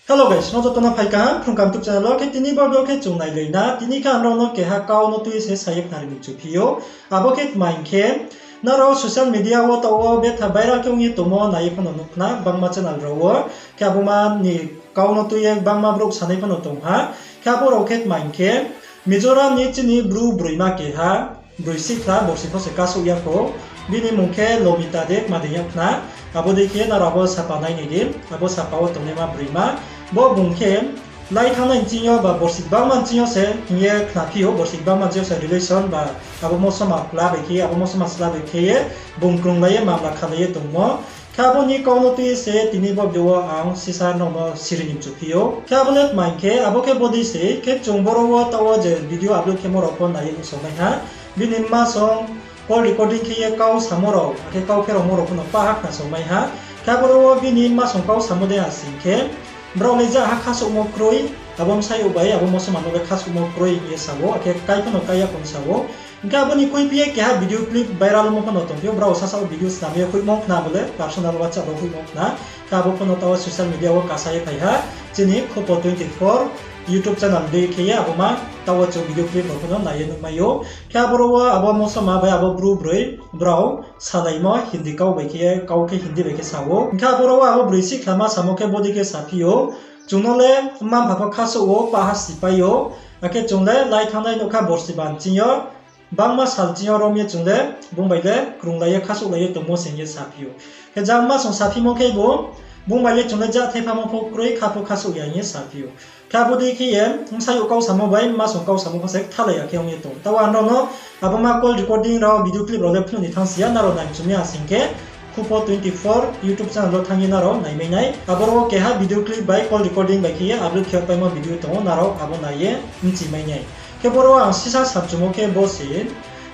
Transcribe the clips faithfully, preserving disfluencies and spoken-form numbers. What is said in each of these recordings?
Hello guys, nrao joto no phai kaham Phrung Kaham YouTube channel wo. Khe tini bo video khe chung nailai na, tini khe ang nrao no keha kau no tui se sa ye khnari ni mchu phi ou. Abo khe tma hing khe, nrao social media wo taoh wo betha viral khe ong ye tongmo nai ye phano nuh khna, gbangma channel rao wo. Khe abo ma ni kau no tui ye gbangma brouh sanai phano tong ha. Khe abo rao khe tma hing khe, Mizoram ni chini Bru broima keha, broi sihkhla, borsi pho se kasouh ya kho. Bini mmung khe Lomita de kma de yag khna. Abo dei khe nrao abo sapa nai nai di, abo sapa wo tongnaima broima. Bo bung khe lai thanngnai nching yo ba borsi gbangma nching yo se hing ye khna phi ou, borsi gbangma nching yo se relation ba abo mosoma kla bai khe ye, abo mosoma sla bai khe ye, bung krunglai ye mamla khalai ye tongmo. Khe abo ni kau no tui ye se tini bo video wo ang sisa nrao no siri ni mchu phi ou. Khe abo le tma hing khe, abo khe bodei se, khe chung boro wo taoh wo je video upload khemo rao pho nai ye nuhsao mai ha. Bini mma song call recording khe ye kau samo rao, akhe kau pheraomo rao pho no pah ha khna sao mai ha. Khe aboro wo bini mma song kau samo de ha sing khe, brao le ja ha khasouhmo kroi, abo bsayouh bai abo mosoma no le khasouhmo kroi hing ye sa ou, akhe kai pho no kai ya kho hing sa ou. Hing khe abo ni khuiphi ye keha video clip viral ongmo pho no tongphi ou, brao sasa wo video snam ye hoihmo khna bo le, personal WhatsApp wo hoihmo khna. Khe abo pho no taoh wo social media wo kasa ye phai ha, chini Khupo twenty four YouTube channel dei khe ye abo ma taoh wo chung video clip rao pho no nai ye nuhmai ou. Khe aboro wo abo mosoma bai abo Bru broi brao salaimo Hindi kau bai khe ye, kau khe Hindi bai khe sa ou. Hing khe aboro wo abo broi sihkhlama samo khe bodei khe saphi ou, chung no le mma-mpha pho khasouh wo, pah ha sipai ou, akhe chung le lai thanngnai nougkha borsi ba nching yo, bangma sal nching yo rom ye chung le bung bai le krunglai ye khasouhlai ye tongmo se hing ye saphi ou. Khe jang mma song saphimo khe bo, bung bai le chung le ja thaiphamo pho kroi, kha pho khasouh ya hing ye saphi ou. Khe abo dei khe ye, bsayouh kau samo bai mma song kau samo pho se kthalai ya khe ong ye tong. Taoh ang nrao no abo ma call recording rao, video clip rao le phnuh ni thanng si ya, nrao nai mchu mi ha sing khe, Khupo twenty four YouTube channel wo thanng ye nrao naimai nai. Aboro wo keha video clip bai call recording bai khe ye upload khe paimo video tong ou, nrao abo nai ye bchi mai nai. Khe boro wo ang sisa samchumo khe bo se,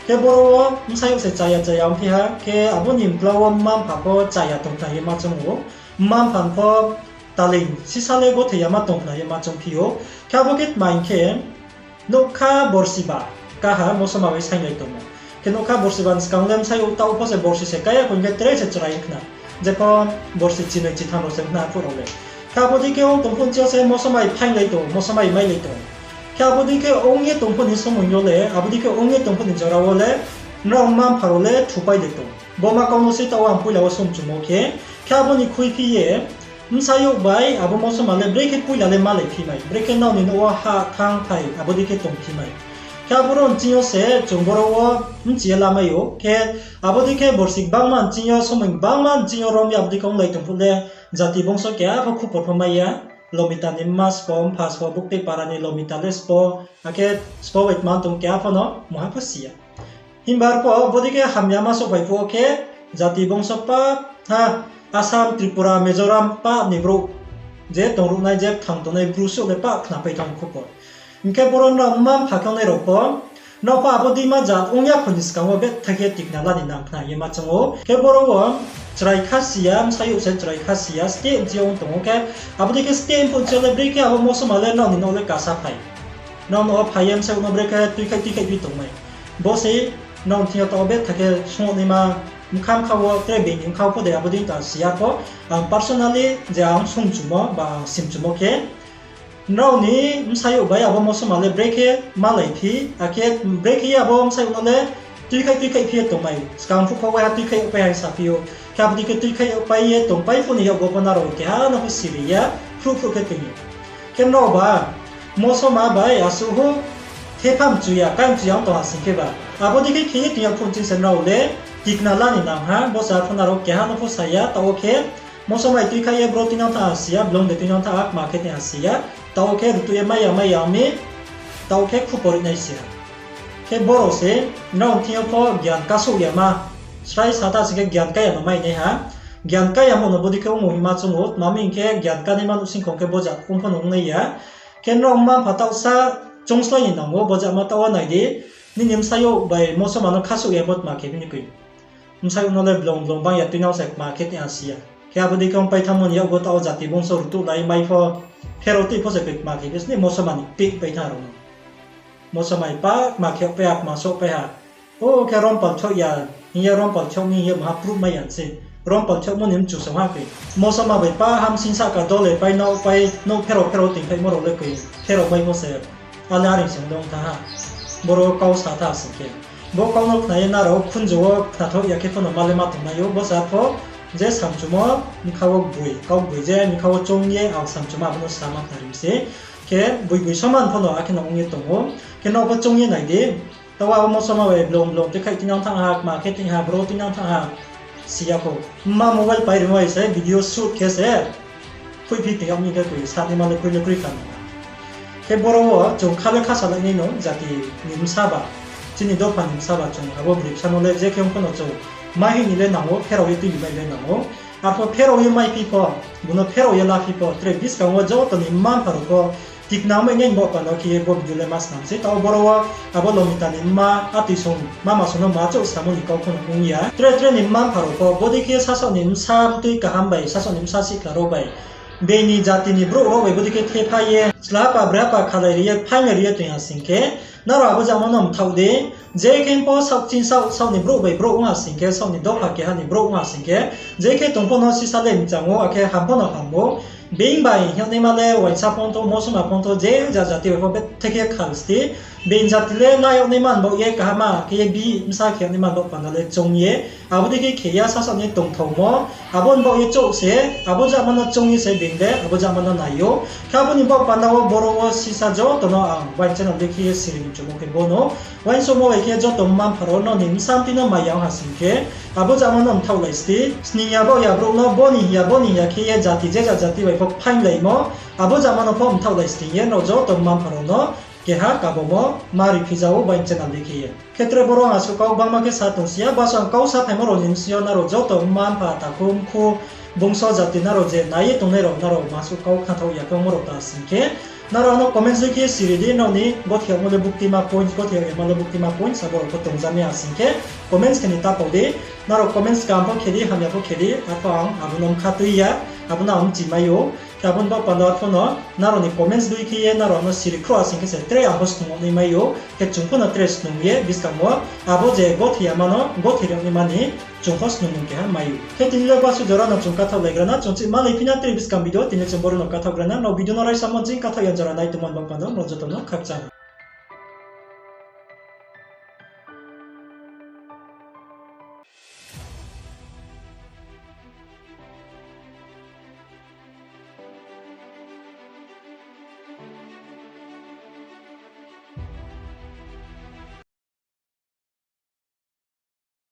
khe boro wo bsayouh se chaya chaya ongphi ha, khe abo ni mklau wo mma-mpha pho chaya tong khna ye ma choung ou, mma-mpha pho taleing sisa le gothoi ya ma tong khna ye ma choungphi ou. Khe abo khe tma hing khe, nougkha borsi ba kaha mosoma bai sainglai tongmo. Khe nougkha borsi ba ni skang le bsayouh taoh pho se borsi se kai ya kho hing khe tre se chrai ong khna. Jepho borsi chinoi chitham rao se ong khna arphuh rao le. Khe abo dei khe ong tong phuh nching yo se mosoma bai phainglai tong, mosoma bai mailai tong. Khe abo dei khe ong ye tong phuh ni somoing yo le, abo dei khe ong ye tong phuh ni jora wo le, nrao mma-mpha rao le thupai de tong. Bo ma kau no se taoh wo ang poila wo sungchumo khe, khe abo ni khuiphi ye, bsayouh bai abo mosoma le brekhe poila le malaiphimai, brekhe nrao ni nouh wo ha thanng phai, abo dei khe tongphimai. Khe aboro nching yo se chung boro wo bchi ye lamai ou, khe abo dei khe borsi gbangma nching yo, somoing gbangma nching yo rom ye abo dei khe onglai tong phuh le, jati bongso keha pho khupor pho mai ya, Lomita ni mma sbo, mpha sbo, buktei para ni Lomita le sbo, akhe sbo bai tma tong keha pho no mungha pho si ya. Himba arphuh bodei khe hamyama souhphai phuh wo khe, jati bongso pah ha, Assam, Tripura, Mizoram pah ni brouh, je tongruhnai, je kthang tongnai Bru suh le pah khnapai thanng khupor. Hing khe boro nrao mma-mpha khe ongnai rao pho, nrao pho abo dei ma jat ong ya kho ni skang wo betha khe tikna la ni nang khna ye ma choung ou. Khe boro wo chrai kha si ya, bsayouh se chrai kha si ya, steh nching yo ong tong ou khe, abo dei khe steh ong phuh nching yo le brekhe abo mosoma le nrao ni nouh le kasa phai. Nrao nouh wo phai ye bsayouh no brekhe tuikhaih tuikhaih phi tongmai. Bo se nrao ni thing yo taoh wo betha khe sung naima, bkha bkha wo tre being ni bkha wo pho de abo dei ta si ya pho. Ang personally je ang sungchumo ba ang simchumo khe, nrao ni bsayouh bai abo mosoma le brekhe malaiphi, akhe brekhe ye abo bsayouh no le tuikhaih tuikhaih phi ye tongmai. Skang phuh kho waiha tuikhaih yagpai ha hing saphi ou. Khe abo dei khe tuikhaih yagpai ye tongpai phuh ni yakgu pho nrao keha no pho siri ya, phruh phruh khe toing ou. Khe nrao ba mosoma bai asuh hu thepha mchu ya, kai mchu ya ong tong ha sing khe ba, abo dei khe khe ye toing ya phuh nching se nrao le tikna la ni nang ha, bo se arphuh nrao keha no pho sa ya, taoh wo khe mosoma bai tuikhaih ye bro tuinang tha ha si ya, blong de tuinang tha ha, kma khe tong ha si ya, taoh wo khe rutuh ye mai ya mai ya ong mi, taoh wo khe khupor ri nai si ha. Khe boro se nrao ni thing yo pho gyan kasouh yama, srai sa ta sing khe gyan kaya no mai nai ha. Gyan kaya mo no bodei khe ongmo hing ma choung ou, tma mi hing khe gyan kanaima nuhsingkhong khe bo jat ong pho no ong nai ya. Khe nrao mma-mpha taohsa choungslái ni nang ou, bo jat ma taoh wo nai di, nini bsayouh bai mosoma no khasouh ya pho tma khe bini koi. Bsayouh no le blong blong bang ya tuinang se kma khe tong ha si ya. Khe abo dei khe ongpai thanngmo ni yakgu taoh wo jati bongso rutuhlai mai pho, pherao tui pho se koi kma khe bisni mosoma ni peh pai thanng rao no. Mosoma bai pah kma khe yagpai ha, kma souhpai ha. O khe rompal thoh ya, hing ye rompal thoh mi hing ye maha proof mai ya se. Rom pal khe mo ni mchu song ha koi. Mosoma bai pa hamsing sahka dole pai nouh pai nouh pherao pherao toingphaimo rao le koi. Pherao mai pho se. Ale aring song dong tha ha. Boro kau sa tha sing khe. Bo kau no khna ye nrao khunju wo khnathoh ya khe pho no ma le ma tongnai ou. Bo sa pho je samchumo bkha wo gboi, kau gboi je bkha wo choung ye ang samchumo abo no sa ma khna ri mi se. Khe boi boi soman pho no akhe no ong ye tong ou. Khe no pho choung ye nai di. Taoh abo mosoma bai blong blong te khai tinang thanng ha, kma khe ting ha, bro tinang thanng ha. Si ya kho. Mma mobile pai rimo bai se video shoot khe se. Khuiphi ting yag mi khe koi, sa ni ma le kroi le kroi kha. Khe boro wo chung kha le kha salai nai no, jati ni bsa ba, chini dopha ni bsa ba chung abo broi bsa no le je khe ong pho no chung mai hing ni le nang ou, pherao ye tuibi bai le nang ou. Arpho pherao ye maiphi pho, bung no pherao ye laphi pho, tre buskang wo joto ni mma mpha rao pho tikna mai nai bo panda khe ye bo video le ma snam sei. Taoh boro wo abo Lomita ni mma atoi song, mama song no ma chouh samo ni kau pho no ong ya. Tre tre ni mma mpha rao pho bodei khe sasaoh ni bsa mtui kaham bai, sasaoh ni bsa sihkhla rao bai, bini jati ni brouh rao bai bodei khe thepha ye, chlapa brapa khalai ri ye, phainglai ri ye toing ha sing khe, nrao abo jama no mthaoh di. Je khe pho saoh ching saoh, saoh ni brouh bai brouh ong ha sing khe, saoh ni dopha keha ni brouh ong ha sing khe, je khe tong pho no sisa le mchang ou, akhe ham pho no ham ou. Being bai hing yagnaima le uaingsa phongthou, mosoma phongthou, je ja jati bai pho bethe khe khal sti. Being jati le la yagnaima ni baoh ye kaham khe ye bihih bsa khe yagnaima ni baoh panda le choung ye, abo dei khe khe ya sasaoh ni tongthaomo, abo ni baoh ye chouh se, abo jama no choung ye se being le abo jama no nai ou. Khe abo ni baoh panda wo boro wo sisa joto no ang uaing channel dei khe ye siri mchumo khe bo no. Uaingsouhmo bai khe joto mma mpha rao no ni bsa mtui no mai ya ong ha sing khe, abo jama no mthaohlai sti. Sning ya baoh ya brouh no bo ni hing ya, bo ni hing ya khe ye jati je ja jati bai pho phainglaimo, abo jama no pho mthaohlai sning ye nrao joto mma mpha rao no keha kabomo ma riphi ja ou uaing channel dei khe ye. Khe tre boro ang asuh kau gbangma khe sa tong si ya, baso ang kau saphaimo rao ni bsing yo nrao joto mma mpha takhu mkhu bungso jati nrao je nai ye tongnai rao nrao masuh kau khnathaoh ya khe ongmo rao ta sing khe, nrao ano comments dei khe siri di, nrao ni gothe yagmo le buktima points, gothe yag yama le buktima points, abo rao pho tongja mi ha sing khe comments khe ni ta pao di. Nrao comments kaham pho khe di, hamya pho khe di, arpho ang abo no mkha tui ya, abo no ang mchi mai ou. Khe abo ni baoh panda arpho no nrao ni comments dei khe ye nrao ano siri khruh ha sing khe se tre ang pho snung yag nai mai ou. Khe chung pho no tre snung ye buskang wo abo je gothe yama no gothe ri yag naima ni chung pho snungmung keha mai ou. Khe tini le basu jora no chung kathaohlaigra na, chung chih malai phi na tre buskang video, tini chung boro no kathaohgra na, nrao video no raisamo ching kathaoh ya jora nai tongmo ni baoh panda nrao joto no khakchang.